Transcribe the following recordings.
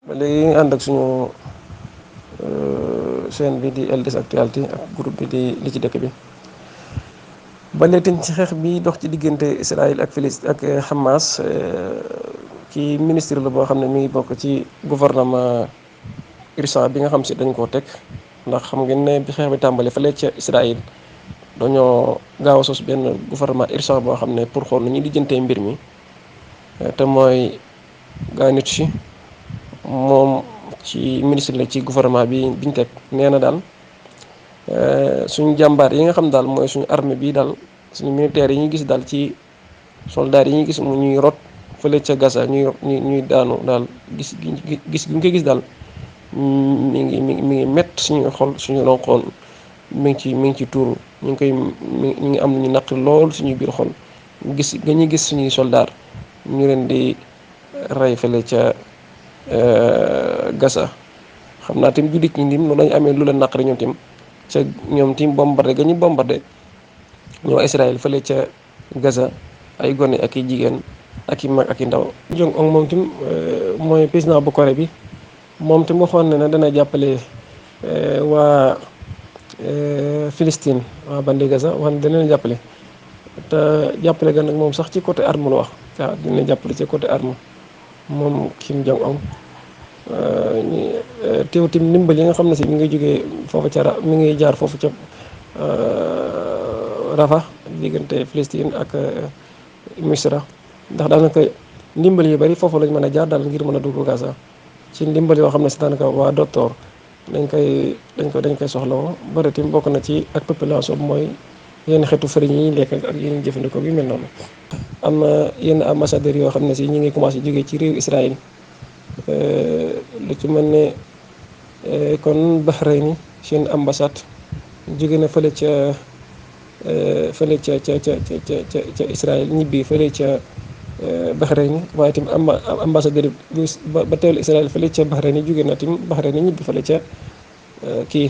léegi ñu ànd ak suñu chaîne bi di LDS Actualité ak groupe bi di li ci dëkk bi ba léegi ci xeex bi dox ci diggante Israël ak Palestine ak Hamas. Kii ministre la boo xam ne mi ngi bokk ci gouvernement urgent bi nga xam si dañ koo teg ndax xam ngeen ne bi xeex bi tàmbali fële ca Israël dañoo gaaw a sos benn gouvernement urgent boo xam ne pour xool nu ñuy lijjantee mbir mi te mooy Ganiuchi moom ci ministre la ci gouvernement bi biñ teg nee na daal suñu jàmbaar yi nga xam daal mooy suñu armée bi daal suñu militaires yi ñuy gis daal ci soldats yi ñuy gis mu ñuy rot fële ca Gaza ñuy daanu daal gis gi ñu koy gis daal mi ngi mett suñu xol suñu ronxoon mi ngi ci tuuru ñu ngi am lu ñu naq lool suñu biir xol gis nga ñuy gis suñuy soldaar ñu leen di rey fële ca Gaza. xam naa tamit jullit ñi ndim loolu lañu amee lu leen naqari ñoom tim ca ñoom tim bombardé ga ñu bombardé ñoo Israël fële ca Gaza ay gone ak i jigéen ak i mag ak i ndaw. Jong Un moom tim mooy président bu Corée bi moom tim waxoon na ne dana jàppale waa Palestine waa bande Gaza wax ne dana leen jàppale te jàppale ga nag moom sax ci côté arme la wax waaw dina jàppale ci côté arme moom Kim Jong Un. teew tim ndimbal yi nga xam ne si mi ngi jógee foofu ca mi ngi jaar foofu ca Rafa diggante Palestine ak Misra ndax daanaka ndimbal yu bari foofu lañ mën a jaar daal ngir mën a dugg Gaza ci ndimbal yoo xam ne si daanaka waa docteur dañ koy soxlawoo bari tim bokk na ci ak population bi mooy yenn xeetu fariñ yi lekk ak yenn jëfandikoo bi mel noonu. am na yenn ambassadeurs yoo xam ne si ñu ngi commencé jógee ci réew Israël. lu ci mel ne kon Bahreïn seen ambassade jóge na fële ca Israël ñibbi fële ca Bahreïn waaye tamit ambassadeur ba teewlu Israël fële ca Bahreïn jóge na tamit Bahreïn ñibbi fële ca kii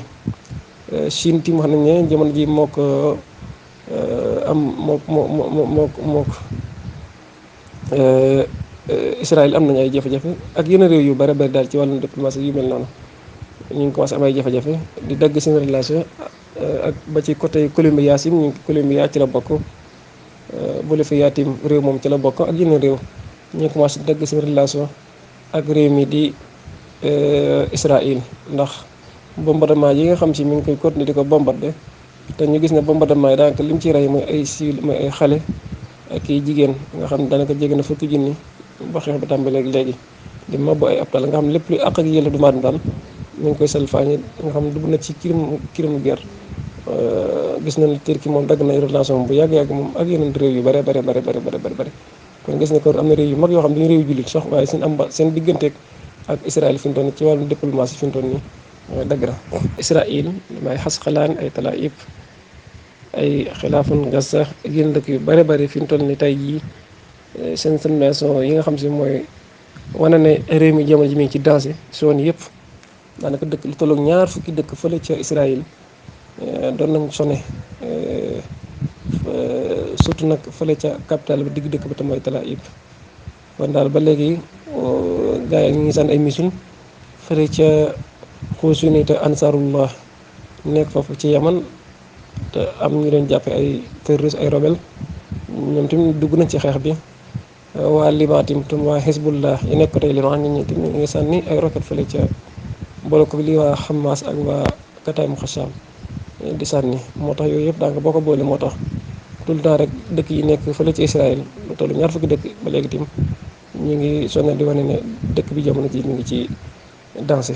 Chine tim wax nañ ne jamono ji mook Israël am nañu ay jafe-jafe ak yenn réew yu bari bari daal ci wàllum diplomatie yu mel noonu ñu ngi commencé am ay jafe-jafe di dagg seen relation ak ba ci côté Colombia sim ñu Colombia ci la bokk Bolivia tim réew moom ci la bokk ak yeneen réew ñu ngi commencé dagg seen relation ak réew mi di Israël ndax bombardement yi nga xam si mi ngi koy continuer di ko bombardé te ñu gis ne bombardement yi daanaka li mu ci rey mooy ay civil mooy ay xale ak i jigéen nga xam ne daanaka jege na fukki junni ba xeex ba tàmbalee léegi di mabbu ay abtal nga xam ne lépp luy àq ak yelleef du maadam daal mi ngi koy salfaañe nga xam ne dugg na ci crime guerre. Gis nañ ne Turquie moom dagg na relation bu yàgg-yàgg moom ak yeneen réew yu bare kon gis na ko am na réew yu mag yoo xam ne dañu réew yu jullit sax waaye seen digganteeg ak Israël fi mu toll nii ci wàllum diplomatie fi mu toll nii dagg na. Israël may Xasqalaan ay Talaib ay xilaafun Gaza ak yeneen dëkk yu bare fi mu toll nii tey jii seen relation yi nga xam si mooy wane ne réew mi jamono ji mi ngi ci danger zone yëpp daanaka dëkk lu tolloog ñaar fukki dëkk fële ca Israël doon nañ sone surtout nag fële ca capitale bi digg dëkk ba te mooy Tel Aviv kon daal ba léegi gars yi ñu ngi sànni ay misil fële ca Xuusuni te Ansarullah nekk foofu ci Yaman te am ñu leen jàppe ay terroristes ay rebelle ñoom tamit dugg nañ ci xeex bi. waa Liban tamit waa Hezbollah yi nekk côté Liban nit ñi tamit ñu ngi sànni ay roquette fële ca boole ko li waa Hamas ak waa Kataib Qassam di sànni moo tax yooyu yëpp daanaka boo ko boole moo tax tout le temps rek dëkk yi nekk fële ci Israël lu toll ñaar fukki dëkk ba léegi tim ñu ngi sonal di wane ne dëkk bi jamono ji mi ngi ci dansé.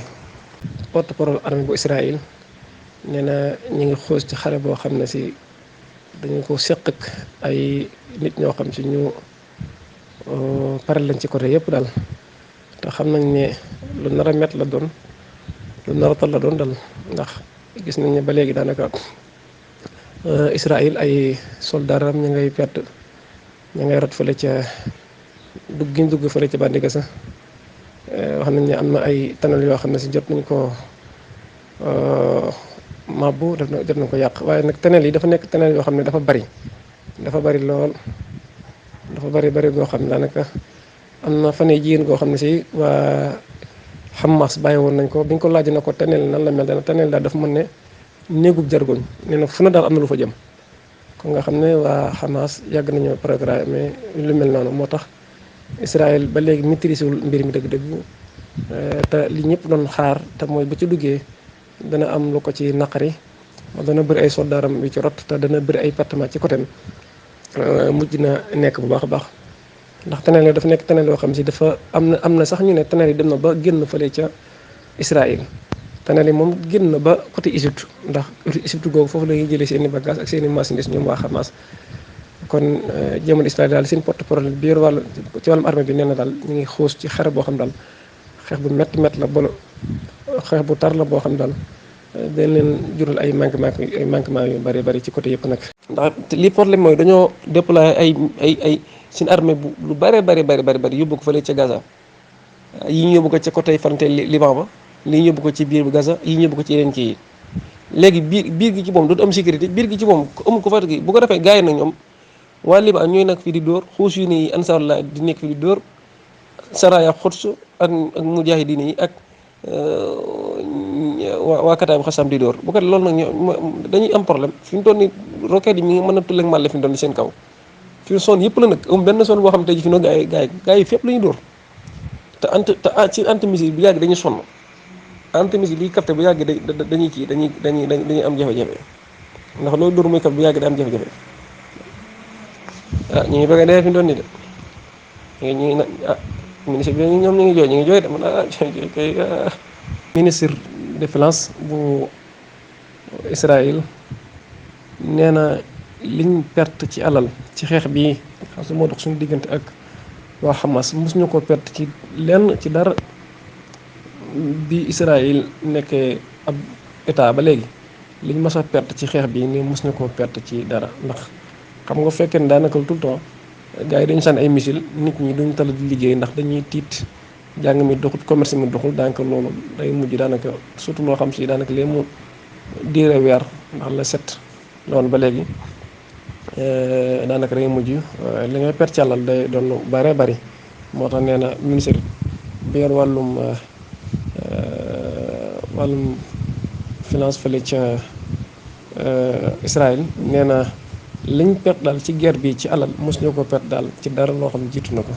Porte-parole armée bu Israël nee na ñu ngi xoos ci xare boo xam ne si dañu ko seq ak ay nit ñoo xam si ñu pare lañ ci côté yëpp daal te xam nañ ne lu nar a met la doon lu nar a tal la doon dal ndax gis nañ ne ba léegi daanaka Israël ay soldaaram ñu ngay perte ñu ngay rot fële ca dugg fële ca bandi Gaza wax nañ ne am na ay tunnel yoo xam ne si jot nañ ko mabbu jot nañ ko yàq waaye nag tunnel yi dafa nekk tunnel yoo xam ne dafa bari lool dafa bari goo xam ne daanaka am na fan yii jigéen goo xam ne si waa Hamas bàyyi woon nañ ko bi ñu ko laaj na ko taneel nan la mel dana taneel daal dafa mën ne néegub jargoñ nee na fu na daal am na lu fa jëm. kon nga xam ne waa Hamas yàgg nañoo programme lu mel noonu moo tax Israël ba léegi maîtrisé wul mbir mi dëgg-dëgg te li ñëpp doon xaar te mooy bu ci duggee dana am lu ko ci naqari dana bëri ay soldaaram yu ci rot te dana bëri ay partement ci côté mujj na nekk bu baax a baax. ndax taneel yi dafa nekk taneel yoo xam si dafa am na sax ñu ne taneel yi dem na ba génn fële ca Israël taneel yi moom génn na ba côté Égypte ndax Égypte googu foofu la ñuy jëlee seen i bagages ak seen i marchandises ñoom waa Hamas. kon jéemal Israël daal seen porte-parole bi yor wàllu ci wàllum armée bi nee na daal ñu ngi xuus ci xare boo xam daal xeex bu métti la xeex bu tar la boo xam daal dañ leen jural ay manquement yu bari ci côté yëpp nag. ndax li problème mooy dañoo déployer ay seen armée bu lu bari yóbbu ko fële ca Gaza yi ñu yóbbu ko ca côté frontière Liban ba li ñu yóbbu ko ci biir Gaza yi ñu yóbbu ko ci yeneen kii yi léegi biir gi ci moom dootu am sécurité biir gi ci moom amul ko fa gi bu ko defee gars yi nag ñoom waa Liban ñooy nag fii di dóor xuus yu ne Ansarullah di nekk fii di dóor Saraya Quds ak mujahidin yi ak waa Kataib Xassam di dóor bu ko loolu nag dañuy am problème fi mu toll nii roquette yi mi ngi mën a tulleeg màlle fi mu toll nii seen kaw fi zone yëpp la nag am benn zone boo xam ne tey jii fi no gars yi fépp la ñuy dóor te ci antimissile bu yàgg dañuy sonn antimissile liy capté bu yàgg dañuy am jafe-jafe ndax loolu dóor muy kat bu yàgg day am jafe-jafe ñu ngi bëgg a dee fi mu toll nii de ñu ngi ministre bi ñoom ñu ngi jooy de man kay ministre des finances bu Israël nee na liñ perte ci alal ci xeex bi xam su moo dox suñu diggante ak waa Hamas mosuñu ko perte ci lenn ci dara bi Israël nekkee ab état ba léegi liñ mës a perte ci xeex bi ni mosuñu ko perte ci dara ndax xam nga fekkee ne daanaka tout le temps gars yi dañu sànni ay missile nit ñi duñ tal di liggéey ndax dañuy tiit jàng mi doxul commerce mi doxul daanaka loolu day mujj daanaka surtout loo xam si daanaka lee mu diire weer ndax la set loolu ba léegi daanaka day mujj li ngay perte àllal day doon lu bare bari moo tax nee na ministre bi yor wàllum finance fële ca Israël nee na liñ perte daal ci guerre bi ci alal mos ñoo ko perte daal ci dara loo xam jiitu na ko